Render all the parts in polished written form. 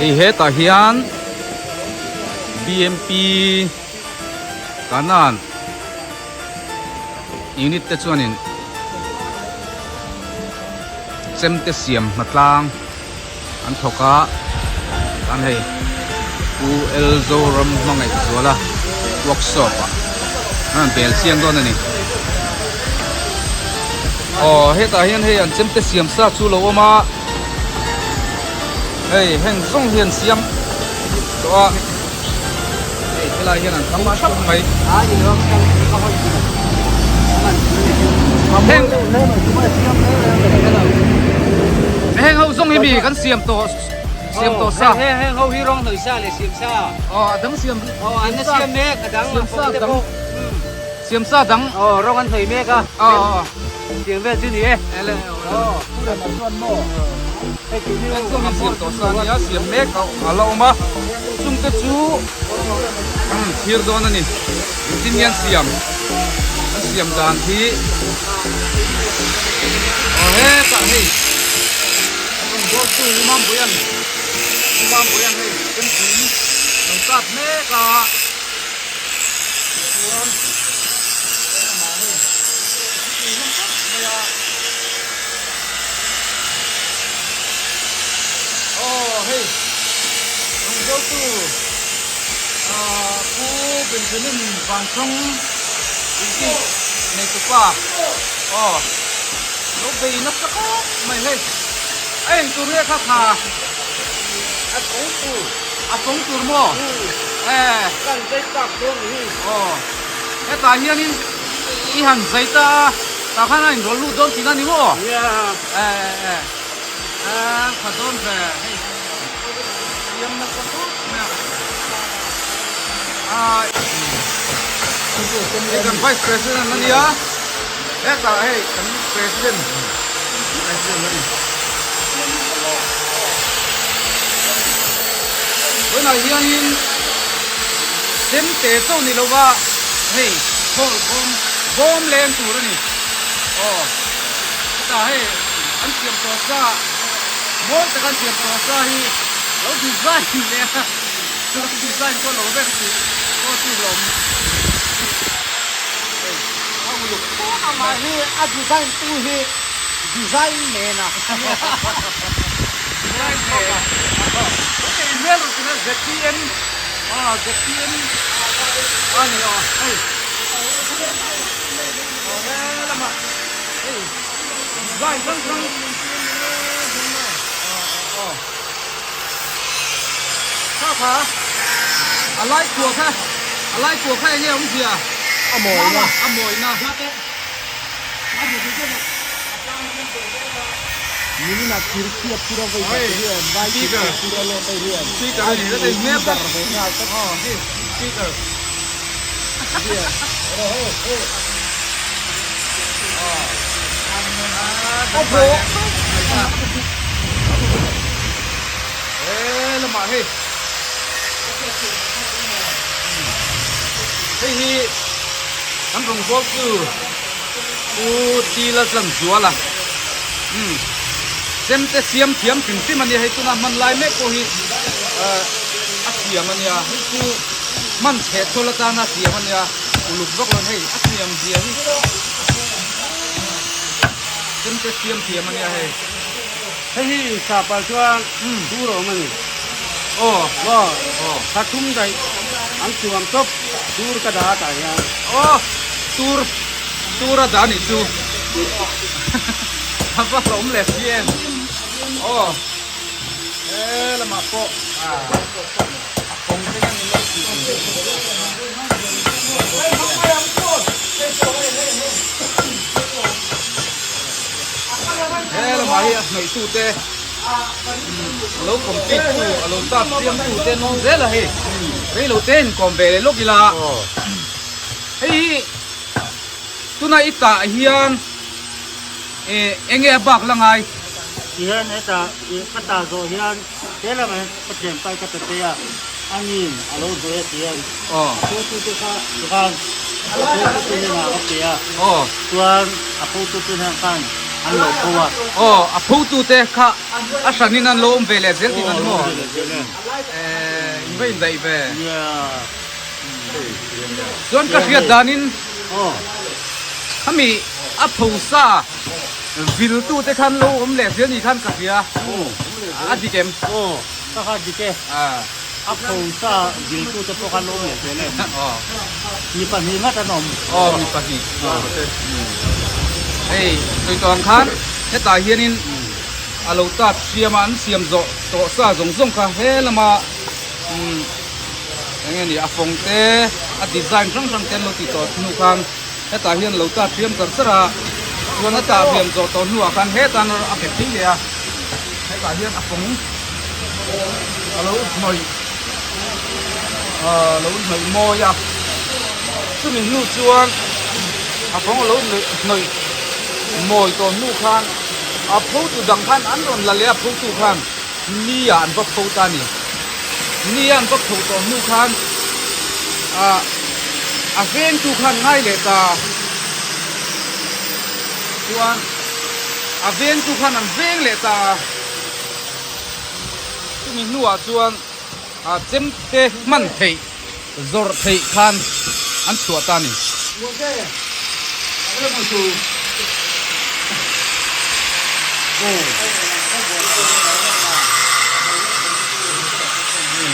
Hei hetah hian BMP Kanan unit te chuanin chemte siam hnatlang an thawk a tan hei Pu L Zoram Hmangaihzuala workshop ah an rawn bel chiang dawn a ni. Aw hetah hian hei an chemte siam sa chu lo awm a hei heng zawng hi an siam tawh a hei helai hian an tam thap mai. Heng heng ho zawng hi mi kan siam tawh siam tawh sa. Heng heng ho hi rawng hnawih sa leh siam sa. Aw a dang siam Aw an la siam mek a dang siam sa dang siam sa dang Aw rawng an hnawih mek a. Aw aw Tiang vel chu ni e. Ele aw. Heng zawng hi siam tawh sa a nia siam mek a la awm a chungte chu thlir dawn a ni engtin nge an siam an siam dan hi aw hetah hei an rawn bawltu hi Mampuia'n Mampuia'n hei chempui lo tat mek a tichuan amah hei a tui hlawm khawp mai a. Aw hei rawngbawltu Pu Benjamin Vanchawng tih neitupa aw lo bei nasa khawp mai hei a eng tur nge kha kha a fawng tur a fawng tur maw e kan zai tak dawn ni hi aw hetah hianin i han zai ta a. Tah khan a inrawl lut dawn tihna ni maw? Yeah. Eh eh eh tha dawn ve hei siam nasa khawp mai a. Ah hei kan vice president a nia hetah hei kan president president a ni. Tunah hianin chemte chauh ni lova hei khawl bawm bawm leng tur a ni aw hetah hei an siam tawh sa mawi taka an siam tawh sa hi lo design leh a lo design pawh lo vek tih pawh chu hlawm hei a uluk amah hi a design tu hi Design nen a. Design nen. Hei hmel ruk ina ZPM ah ZPM a ni a hei. Aw he lamah hei design hrang hrang aw aw kha kha a lai kua kha a lai kua kha enge awmzia a mawina a mawina. Minina thir chhiat phur a vei tak hian vai thir chhiat phur a lawt a hian speaker a ni hei hmel tak ve nghal tlat aw hei speaker a bawh he lamah hei hei hi kan rawngbâwl chu Pu Tila Tlanzuala umm chemte siam thiam hrim hrim a nia hei tuna hman lai mek pawh hi ahh a siam a nia hei chu hman chheh chhawl atana siam a nia uluk vak lo hei a siam zia hi chemte siam thiam a nia hei. Hei hi sapa chuan tur a awm a ni. Aw. Maw? Thla thum daih an chuam tawp tur ka dah tah hian. Aw tur tur a dah nih chu. A va hlawm leh si em. Aw he lamah pawh a kawng te hian in lo tih. He lamah hi a hnawihtute a lo complete tu a lo tap siam tu te an awm zel a hei reilo te in kawm ve leh lawk ila hei hi tuna i tah hian eh eng nge a bak la ngai Tihian heta ka tah zawh hian he lamah hian ka thianpai ka pe phei a aniin a lo hnawih a tihian a photo te kha tikhan a photo te hnenah ka pe a chuan a photo te hnenah khan. an lo pho a. Aw, a photu te kha a hranin an lo awm ve leh zel tih an maw? Aw, an lo awm ve leh zel e. Eh, in va indaih ve. Nia. Chuan ka hriat danin khami a pho sa viltu te khan lo awm leh zel ni khan ka hria. A dik em? Aw, ka kha dik e. A pho sa viltu te pawh khan lo awm leh zel e. Mi pahnih ngat an awm. Aw, mi pahnih. Hei, sawi tawh ang khan hetah hianin a lo tat hriam a, an siam zawh tawh sa zawng zawng kha he lama eng nge ni a fawng te a design hrang hrang te an lo tih tawh hnu khan hetah hian lo tat hriam char char a chuan a tah hriam zawh tawh hnuah khan hetah a pe phei leh a hetah hian a fawng a lo hnawih ah lo hnawih mawi a chumi hnu chuan a fawng a lo hnawih mawi tawh hnu khan a pho tu dang khan an rawn la leh a pho tu khan. Ni ah an va pho ta a ni. Ni ah an va pho tawh hnu khan ah a vengtu khan ngai leh ta chuan a vengtu khan an veng leh ta a. Chumi hnuah chuan ah chemte hman theih zawrh theih khan an chhuah ta a ni.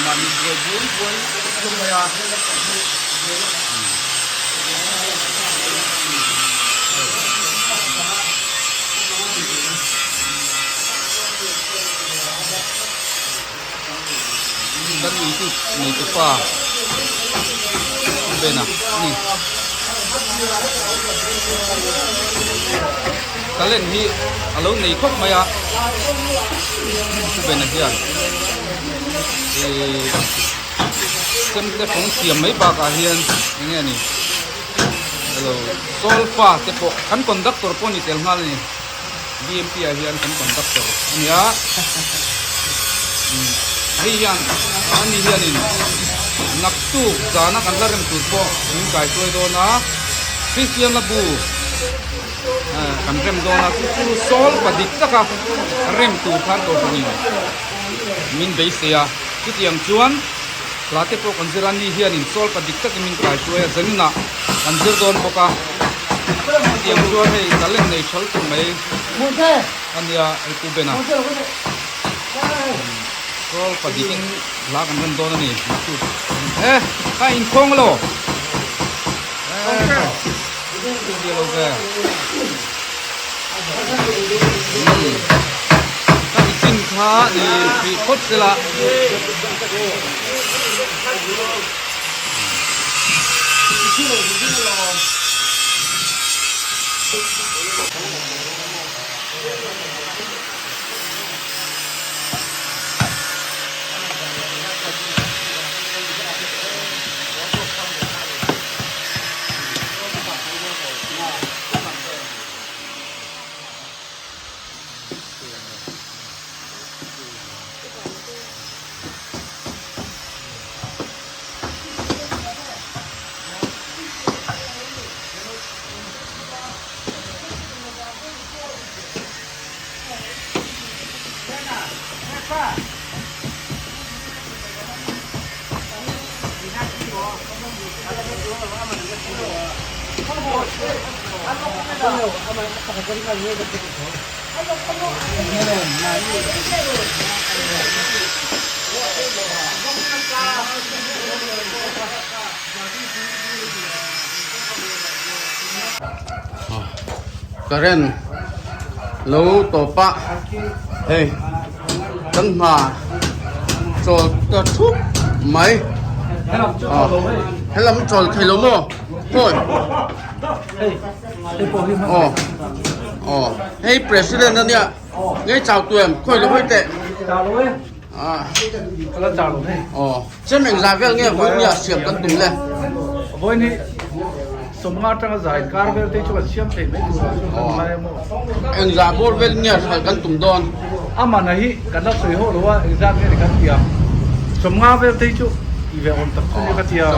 Mahni buai buai buai hlawm mai a. Kan YouTube neitu pa Bena a ni. Talent hi a lo nei khawp mai a Pu Bena hian ihh chemte fawng siam mai bakah hian eng nge ni alo solfa te pawh kan conductor pawh a ni tel nghal a ni. BMP ah hian kan conductor a ni a hei hian ani hianin naktuk zana kan la rem tur pawh min kaihruai dawn a Christian la bu kan rem dawn a chu chu sawl pa dik taka rem tur khan kohhranin min beisei a chutiang chuan hla te pawh kan zir a ni hianin sawl pa dik takin min kaihruai a zaninah kan zir dawn bawk a. Hetiang chuan hei talent nei tha lutuk mai a nia hei Pu Bena Sawl padikin hla kan rem dawn a ni e ka inkhawng lo e lo ve ka ichin kha i hrih phawt sela. Current lo tawp a hei kan hna chawl ta thup mai helam chawl thei lo maw khawi aw aw hei president ania ngei chau tu em khawi lo hawi teh aw chem engzah vel nge vawiin nia siam kan tum le vawiin hi sawmnga atanga zai kar vel te chu kan siam thei mai tur a chu kan ngai a maw engzah bawr vel nge hral kan tum dawn amana hi kan la sawi hawh lo a engzah nge ni kan ti ang sawmnga vel te chu tih ve awm tak chu ni ka ti a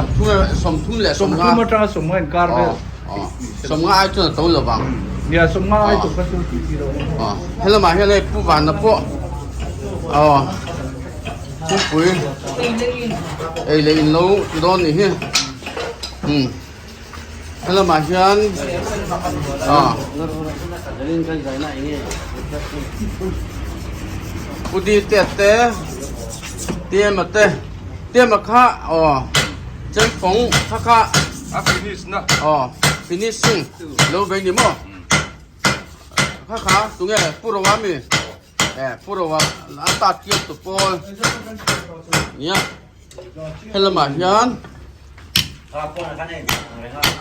sawmthum leh sawmnga sawmthum atanga sawmnga inkar vel. Aw sawmnga ai chuan a to lo vang. Nia sawmnga ai to kha chu tih chi lo. Aw helamah hian hei Pu Vana pawh aw thingpui ei leh in lo ti dawn nih hi umm helamah hian aw Pu Dite te Tiema te Tiema kha aw Chemfawng kha kha. A finish na. Aw finishing lo ve ni maw? Kha kha tunge Pu Roa mi? Eh Pu Roa a ta chiang tu pawl nia helamah hian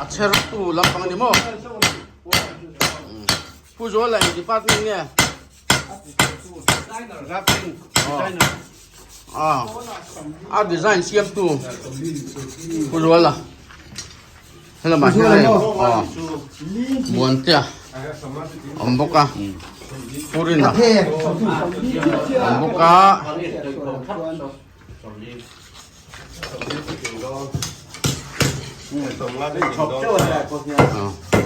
a chher tu lampang ni maw? Pu Zuala eng department nge? A design siam tu Pu Zuala helamah hian hei aw Muantea awm bawk a Pu Rina awm bawk a.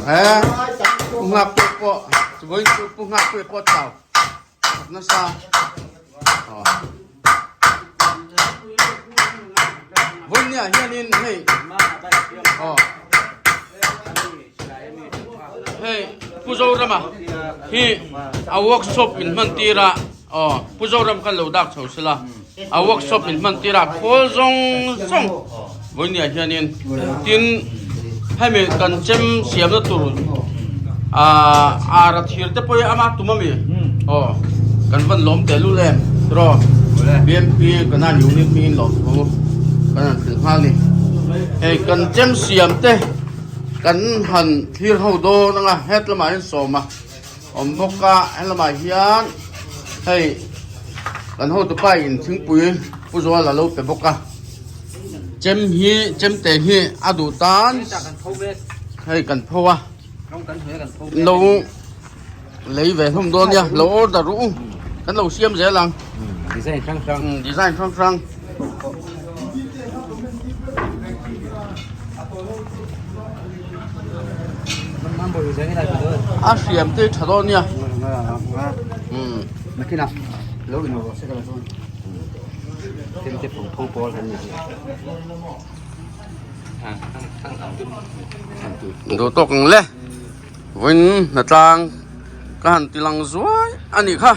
He pu nghak pawh pawh vawiin chu pu nghak pawh pawh chau thawk nasa vawiin nia hianin hei aw hei pu Zorama hi a workshop min hman tir a. Aw, Pu Zoram khan lo dak chho sela, a workshop min hman tir a, khawl zawng zawng vawinia hianin tin hemi kan chem siamna tur ah ara thir te pawh hi ama tum ami aw kan van lawm teh lul em tiraw BMP kanan unit hmingin lawm thu kan han hrilh nghal ni hei kan chem siam te kan han thlir ho dawn anga het lamah hian sawm a. Awm bawk a helamah hian hei kan hotupa in thingpui Pu Zuala lo pe bawk a chem hi chemte hi a duh tan hei kan pho a lo lei ve hlawm dawn nia lo order ru kan lo siam zel ang design hrang hrang design hrang hrang. A hriam te tha dawn nia. Duh tawk ang le. Vawiin hnatlang ka han ti lang zuai a nih kha.